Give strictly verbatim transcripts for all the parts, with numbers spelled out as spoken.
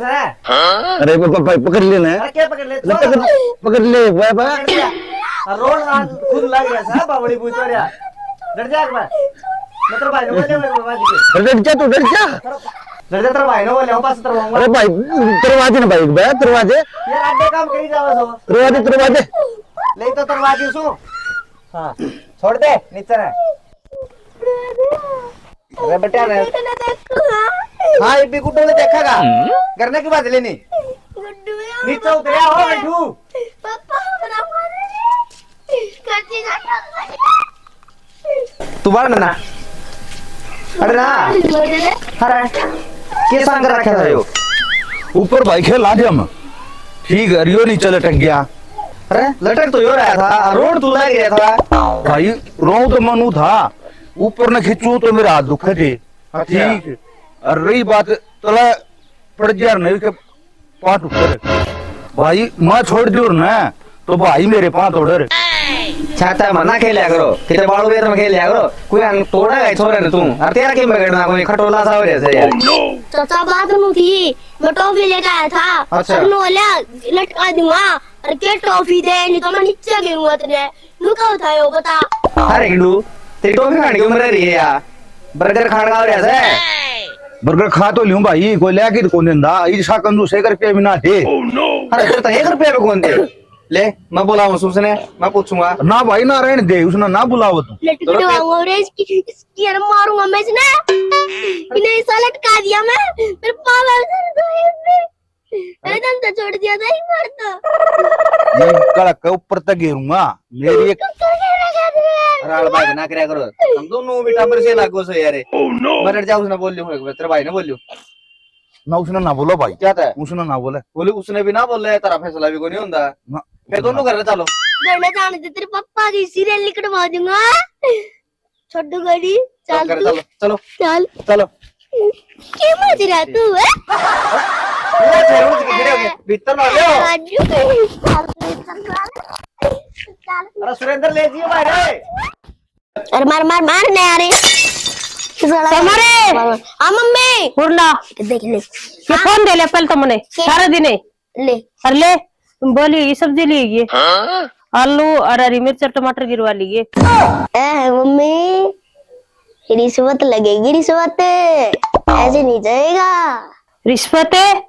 अरे वो भाई पकड़ लेना है। अरे क्या पकड़ ले? ले पकड़, पकड़ ले, वाह, वाह। पकड़ लिया। और रोड रात खुद लग रहा है, बावड़ी बूत हो रहा। डर जा एक बार। मैं तेरे भाई ने बोले, मेरे बाबा जी के। अरे डर जा तू, डर जा। डर जा, तेरे भाई ने बोले, हम पास तरवाऊंगा। अरे भाई, तरवा दे ना भाई, एक बार तरवा दे। यार, आधे काम करी जाओ सो। तरवा दे, तरवा दे। ले तो तरवा दी सो। हाँ, छोड़ दे, नीचे रह। अरे बेटा रे। हाँ, ये भी गुड्डू ने देखेगा। करने की बात लेनी। गुड्डू है। नीचे उतरे हो, बैठू। पापा, मेरा फोन है। करती जाता है। तू बाहर ना। अरे ना। अरे, के सांग रखा था यो? ऊपर भाई खेला थे हम। ठीक है, रियो नीचे लटक गया। अरे, लटक तो यो रहा था, रोड तू लग गया था। भाई, रोऊं तो मनु था, ऊपर न खींचूं तो मेरा हाथ दुखे थे। अच्छा। ठीक। और रही बात तला पड़ गया नहीं के पाट उतर। भाई, मैं छोड़ दियो ना, तो भाई मेरे पाँव तोड़ रे। चाचा, मना खेलिया करो, किते बालू बेर में खेलिया करो, कोई अंग तोड़ा है छोरे ने तू। और तेरा के बिगड़ना, कोई खटोला सा हो रहा है यार। चाचा, बात नू थी, मैं टॉफी लेके आया था। अच्छा। और नू बोला, लटका दूंगा, और के टॉफी दे, नहीं तो मैं नीचे गिरूंगा तेरे। नू क्या होता है वो बता। अरे गिंडू, तेरी टॉफी खाने की उम्र रही है यार, बर्गर खाने का हो रहा है। बर्गर खा तो लूं भाई, कोई लेके तो कौन देंदा, इसा कंजूस एक रुपया भी ना दे। अरे, तेरे तो एक रुपया भी कौन दे। ले, मैं बुलाऊं उसने, मैं पूछूंगा। ना भाई, ना रहने दे, उसने ना बुलाओ तू। लटक तो दे। और इसकी, इसकी यार मारूंगा मैं इसने। इन्हें ऐसा लटका दिया मैं, मेरे पाँव में दर्द हो रहे हैं। अरे, तुम तो छोड़ दिया था एक बार तो। मैं कड़क के ऊपर तक घेरूंगा। मेरी एक कुकर के लगा दे। अरे, आड़ बात ना करया करो। तुम दोनों भी टाबर से लागो सो यार। मैं डर जा, उसने बोल लियो, तेरे भाई ने बोल लियो। ना, उसने ना बोला भाई। क्या था? उसने ना बोला। बोले, उसने भी ना बोला, तेरा फैसला भी कोई नहीं होता। ना। फिर दोनों घर चलो। घर में जाने दे, तेरे पापा की सीरियल लिखवा दूंगा। छोटू गाड़ी, चल चल, तू। चलो, चलो। चल। चलो। के मज रहा तू, है? वो जरूर दिख रहे होंगे। भीतर ना ले आओ। राजू, चल, चल, चल, चल। अरे सुरेंद्र, ले जियो भाई रे। अरे मार, मार, मार, नहीं आ रही। समरे। हाँ, मम्मी। उड़ना। देख ले। ये फोन दे ले पहले तो मने। के? सारा दिन है। ले। अरे ले, बोली, ये सब्जी ली ये। हाँ? आलू और हरी मिर्च और टमाटर गिरवा लिए। ए, मम्मी, रिश्वत लगेगी, रिश्वत। ऐसे नहीं जाएगा। रिश्वत है?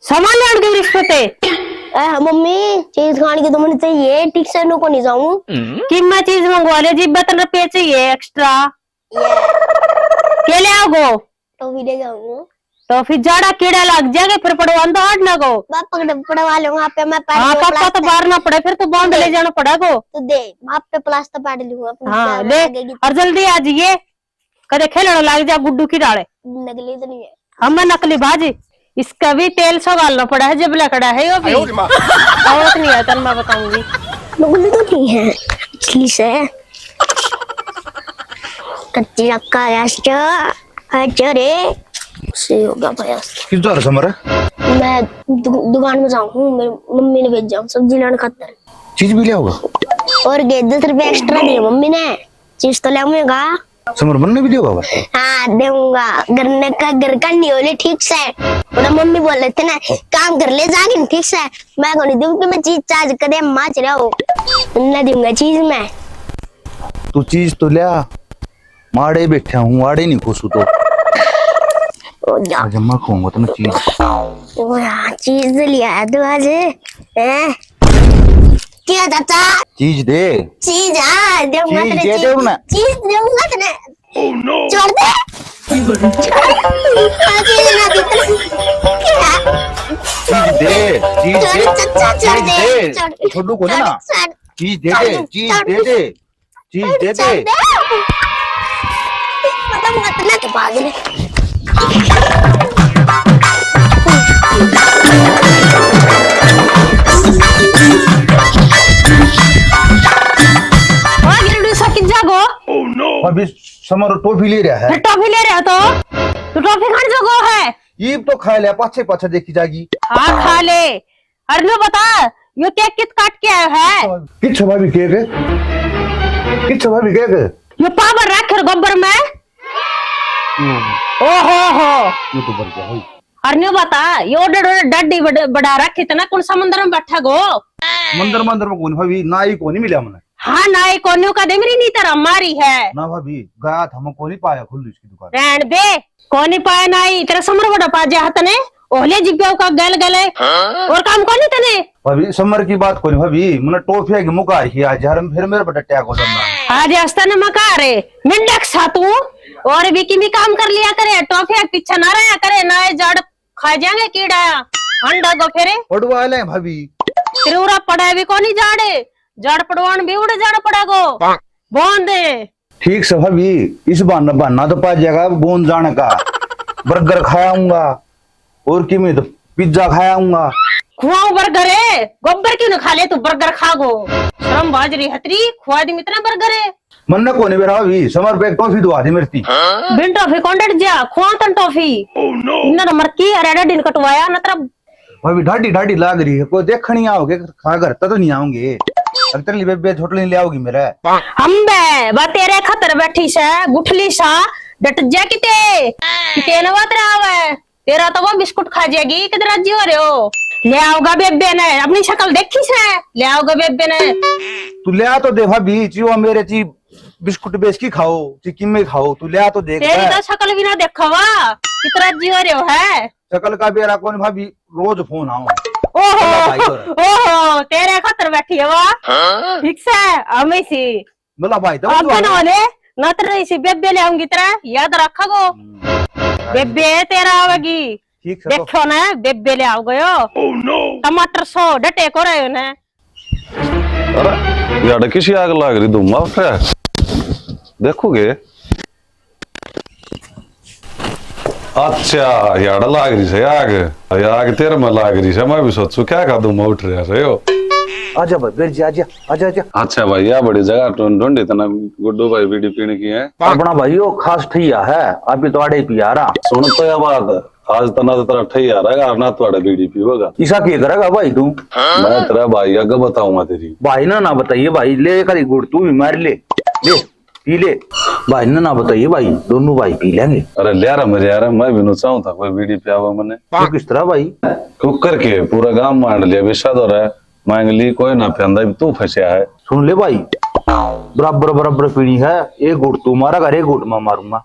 सामान लेने की रिश्वत है? ए, मम्मी, चीज खाने की तो मैंने चाहिए, ठीक से नु को नहीं जाऊं। कि मैं चीज मंगवा ले जी, बतन रुपये चाहिए एक्स्ट्रा। ये। के ले आओगो? टॉफी ले जाऊंगा। टॉफी जाड़ा कीड़ा लग जाएगा, फिर पड़वा तो आड़ ना को। पापा को पड़वा लूंगा, आप पे मैं पाड़ हाँ, लूंगा पापा तो प्लास्टर। बाहर ना पड़े, फिर तो बांध ले जाना पड़ेगो। तो दे, आप पे प्लास्टर पाड़ लूंगा, अपनी हाँ, जान दे। लगेगी। और जल्दी आ जाइए, कदे खेलने लग जा गुड्डू की डाले। नकली तो नहीं है। हम मैं नकली बाजी, इसका भी तेल सौ गालना पड़ा है, जब लकड़ा है यो भी। आयो रे माँ। और नहीं है, तन मैं बताऊंगी। नकली तो नहीं है, असली से। कच्ची लक्का है इसका। अच्छा रे, से होगा भाई। किधर समर? मैं दु-, दुकान में जाऊँ हूँ, मेरी मम्मी ने भेजा हूँ सब्जी लेने खातर। चीज भी ले आओगा? और के दस रुपये एक्स्ट्रा दिए मम्मी ने, चीज तो ले आऊंगा। समर मन ने भी दियो बाबा? हाँ, दूंगा। घर ने का, घर का नहीं होले ठीक से। और मम्मी बोले थे ना, काम कर ले जाके ठीक से। मैं को नहीं दूं कि मैं चीज चार्ज करे माच रहा हूँ। न दूंगा चीज मैं। तू चीज तो लिया। माड़े बैठा हूँ, आड़े नहीं खुश तो। ओ जा। आज मैं कहूँगा तने चीज। ओ यार, चीज लिया है तू आज, हैं? क्या चाचा? चीज दे। चीज, हाँ, दूंगा चीज तने दे चीज। दे ना। चीज दूंगा तने। छोड़ दे। हाँ, चीज ना दे तने। क्या? चीज दे, चीज छोड़, दे, चाचा, छोड़ चीज दे, दे। छोड़। छोड़ू को ना। छोड़, छोड़। चीज दे दे, छोड़, चीज छोड़। दे दे। चीज दे दे। पता मत ना के पागल है। ओ गिरडू सा कित जागो? अभी समर टॉफी ले रहा है। फिर टॉफी ले रहा तो? तू टॉफी खान जागो है? ईब तो खा लिया, पाछे पाछे देखी जागी। हाँ, खा ले। अरे न्यू बता, यो केक कित काट के आया है? कित छपा भी केक है? कित छपा भी केक है? यो पावर रख गोबर में। हम्म। ओहो हो। ये तो बढ़ गया भाई। और न्यू बता, यो डड-, डड्डी बड-, बढ़ा रखी तना, कौन सा मंदिर में बैठा गो? मंदिर, मंदिर में कौन भाभी, ना ही कौन मिला मने। हाँ, ना ही कौन, न्यू का दे मेरी नीतर हमारी है। ना भाभी, गया था, मैं कौन ही पाया खुल्ली इसकी दुकान। रहन दे, कौन ही पाया ना ही, तेरा समर बड़ा पा जा तने, ओहले जिब्बे का गल गले, हाँ? और काम कौन ही तने? भाभी, समर की बात कौन भाभी, मैंने टॉफिया की मुका रखी आज यार, फिर मेरे पर टट्टिया को दम ना। आज हंसता ने मका रे, मिंडक सा तू, और भी किमी काम कर लिया करे, टॉफिया के पीछे ना रहा करे, ना ये जड़ खा जाएंगे कीड़ा, अंडा गो फेरे। पड़वा ले भाभी। तेरे उरा पड़ा भी कोनी जाड़े, जड़ पड़वान भी उड़े जड़ पड़ा गो। बोन दे। ठीक से भाभी, इस बहाना, बहाना तो पा जाएगा गोंद जाने का। बर्गर खाया आऊंगा और किमी तो पिज्जा खाया आऊंगा। खुआऊं बर्गर है, गोबर क्यों ना खा ले तू, बर्गर खा गो। शर्म बाजरी हतरी, खुआ दी मितना बर्गर है। मन्ने कोनी बेरा भाभी, समर पे एक टॉफी दुआ दी मेरी ती। बिन टॉफी कौन डट जा, खुआऊं तन टॉफी। इन्ना तो मरकी अरे डैडी ने कटवाया ना तेरा। भाभी ढाडी ढाडी लाग रही है, कोई देखण ही आओगे, खा घर तक तो नहीं आओगे। अब तेरे लिए बेबे छोटली ले आओगी मेरे। हम बे, बा तेरे खतर बैठी से, गुठली सा, डट जा किते, किते ना बात रहा है। तेरा तो वो बिस्कुट खा जाएगी, किधर राजी हो रहे हो? ले आओगा बेबे ने, अपनी शक्ल देखी से, ले आओगा बेबे ने। तू ले आ तो दे भाभी, ची वो मेरे ची बिस्कुट बेच की खाओ, ची किम्मे खाओ, तू ले आ तो देख। तेरी तो शक्ल भी ना देखा वा, किधर राजी हो रहे हो है? शक्ल का बेरा कौन भाभी, रोज फोन आओ। ओहो, भला भाई और। ओहो, तेरे खतर बैठी है वा। ठीक से, हमें सी। भला भाई तो आगे ना होले, ना तेरे इसी बेबे ले आऊंगी तेरा, याद रखा गो। हम्म। बेबे तेरा आवेगी। ठीक से तो। देखो ना, बेबे ले आओ गयो। टमाटर सौ डटे को रहे हो ना। अरे, यार किसी आग लाग रही धुआं उठ रहा है। देखोगे। अच्छा, यार लाग रही से आग। या आग तेरे में लाग रही से, मैं भी सोचू क्या का धुआं उठ रहा है यो। आजा भाई, बैठ जा, आजा, आजा, आजा। अच्छा भाई, या बड़ी जगह ढूंढ, ढूंढी तना गुड्डू भाई बीड़ी पीने की है। अपना भाई यो खास ठैया है, अभी तो आड़े पिया रहा। सुन तो या बात, आज तना तो तेरा ठैया रहेगा, ना तो आड़े बीड़ी पीवेगा। इसा के करेगा भाई तू? मैं तेरा भाई आगे बताऊंगा तेरी। भाई ना, ना बताइए भाई, ले एक आधी घूंट तू भी मार ले। ले। पी ले। भाई ने ना बताइए भाई, दोनों भाई पी लेंगे। अरे ल्यारा मेरे यार, मैं भी नु चाहूं था कोई बीड़ी पियावा मने। तो किस तरह भाई? कुकर के पूरा गांव मांड लिया, विशा दो रहा है, मांग ली कोई ना पियांदा, तू फंसया है। सुन ले भाई, बराबर बराबर पीनी है, एक घूंट तू मारेगा, एक घूंट मैं मारूंगा।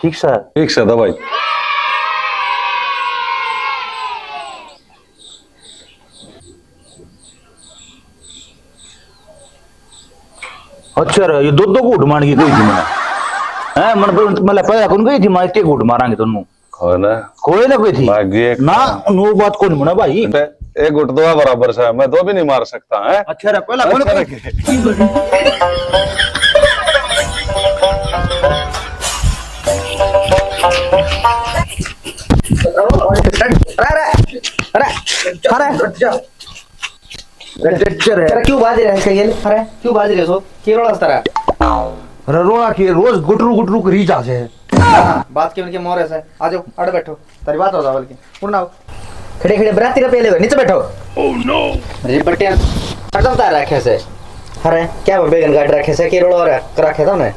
ठीक से? ठीक से दवाई। अच्छा रे, ये दो दो घूंट मारने की कही थी मैंने। हैं, मन पर, मतलब, पहला कौन कही थी, मैं एक घूंट मारांगे दोनों। कोई ना। कोई ना कोई थी। भाग्य एक ना, नो बात कौन मना भाई। बे, एक घूंट दो बराबर से, मैं दो भी नहीं मार सकता, हैं? अच्छा रे, पहला कौन अच्छा कही? अरे, अरे, अरे, अरे, अरे, अरे, क्यों बाज रहे हैं इसका ये? अरे, क्यों बाज रहे हो? की रोला तेरा? अरे, रोला की रोज गुटरू गुटरू करी जा से। हाँ, बात क्यों उनके मोरे से? आ जाओ, अड़ बैठो, तेरी बात हो जाओ बल्कि। उठ ना आओ। खड़े खड़े बराती रे पेले हो, नीचे बैठो। अरे बटिया, खत्म तार रखे से। अरे, क्या वो बैगन काट रखे से, की रोला और कर रखे था उन्हें?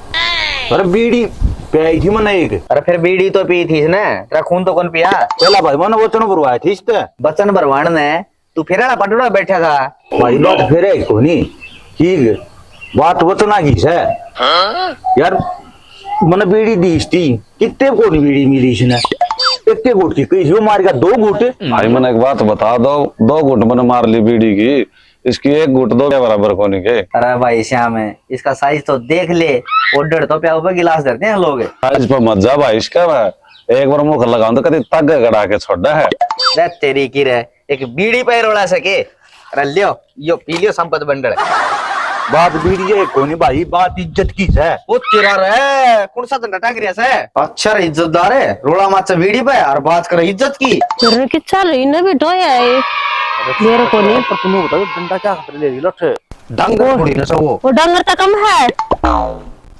अरे, बीड़ी पियाई थी मैंने एक। अरे, फिर बीड़ी तो पी थी इसने, तेरा खून तो कौन पिया? पहला भाई मैंने वचन भरवाया थी इसते। वचन भरवाण ने तू फिर आला पटड़ा बैठा था। भाई, बात फिर है कोनी। ठीक, बात वचना की से। यार, मैंने बीड़ी दी थी, कितने कोनी बीड़ी मिली इसने। इतने घूंट की कही, यो मार का दो घूंट। भाई, मैंने एक बात बता दो, दो घूंट मैंने मार ली बीड़ी की, इसकी एक घूंट दो के बराबर कोनी के। अरे भाई श्याम, इसका साइज तो देख ले, ऑर्डर तो पे ऊपर गिलास धरते हैं लोग। साइज पर मत जा भाई इसका, मैं एक बार मुख लगाऊं तो कभी तग गड़ा के छोड़ा है। दे तेरी की रे, एक बीड़ी पे रोला सके। अरे लियो, यो पी लियो संपत बंडल। बात बीड़ी है कोनी भाई, बात इज्जत की है। ओ तेरा रे, कौन सा धंधा टाक रिया से? अच्छा रे इज्जतदार है, रोला माचा बीड़ी पे और बात करे इज्जत की। तेरे की चल रही ना बेटा है। मेरे को नहीं। पर तुमने बताओ डंडा क्या हाथ ले रही लठ? डांगर थोड़ी ना वो। वो डांगर तो कम है।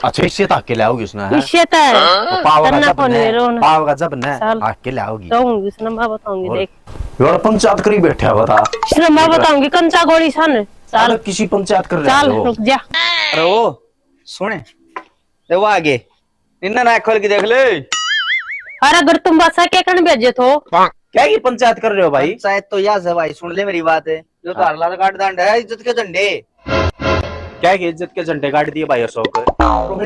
अच्छा, इससे ताक के लाओगी उसने, हैं? इससे तो है। वो पाव का करना जब कौन ने, है, रोन? पाव का जब ने, चल। ताक के लाओगी। जाऊंगी उसने, मैं बताऊंगी, और देख। यार, पंचायत करी बैठा बता। इसने मैं बताऊंगी, कंचा गोली सन। चल। अरे, किसी पंचायत कर रहे चल, हो? रुक जा। अरे, ओ, सुने। ले, वो आगे। इन्ना ना खोल के देख ले। अरे अगर तुम बादशाह के कण भेजे थो? क्या की पंचायत कर रहे हो भाई? पंचायत तो याद है भाई, सुन ले मेरी बात। जो तो हाँ। हरला काट दांड है इज्जत के झंडे। क्या की इज्जत के झंडे काट दिए भाई अशोक?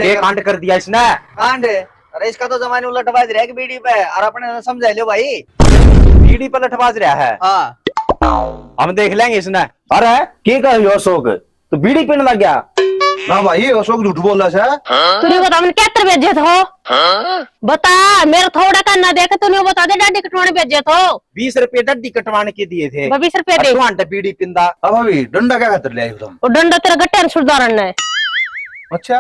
ये कांड कर दिया इसने। कांड? अरे इसका तो जमाने उलटवा दे रहा है बीड़ी पे, और अपने समझा लियो भाई। बीड़ी पे लटवा रहा है। हाँ। हम देख लेंगे इसने। अरे के कर यो अशोक, तू बीड़ी पीने लग गया? ना भाई, अशोक झूठ बोल रहा है। तू नहीं बता मैंने क्या तेरे भेजे थे? बता, मेरा थोड़ा कान ना देख, तू नहीं बता दे डांडी कटवाने भेजे थे। बीस रुपए डांडी कटवाने के दिए थे। बीस रुपए दे। तू आंटे बीड़ी पिंदा। अब अभी डंडा क्या खातर ले आए हो तुम? वो डंडा तेरा गट्टे में सुधारन है। अच्छा।